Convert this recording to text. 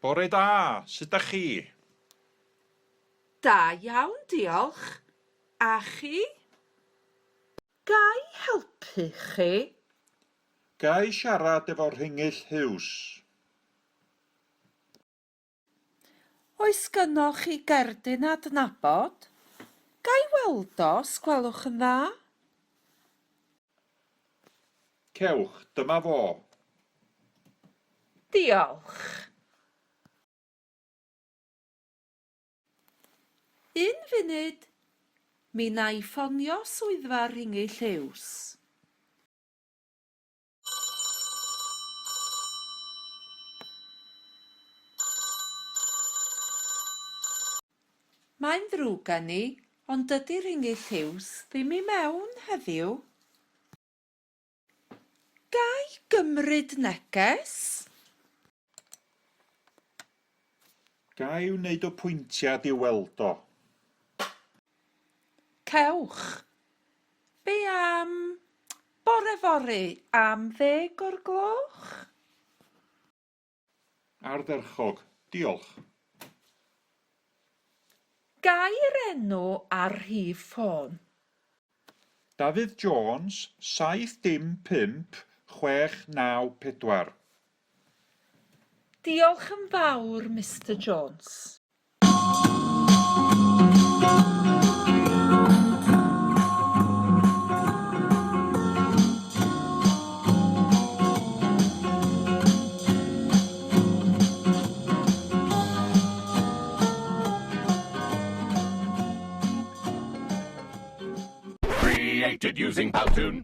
Bore da, sut dach chi? Da iawn, diolch. A chi? Ga i helpu chi? Ga i siarad efo Rhingyll Huws? Oes gynnoch chi gerdyn adnabod? Ga i weld o, os gwelwch yn dda? Cewch, dyma fo. Diolch. Un funud, mi wna i ffonio swyddfa Rhingyll Huws. Mae'n ddrwg gen i, ond dydy Rhingyll Huws ddim i mewn heddiw. Ga i gymryd neges? Ga i wneud apwyntiad i'w weld o? Cewch. Be am bore fory am ddeg o'r gloch? Ardderchog, diolch. Ga i'r enw a'r rhif ffôn? Dafydd Jones, 7 dim 5 6 9 4. Diolch yn fawr, Mister Jones. Created using Powtoon.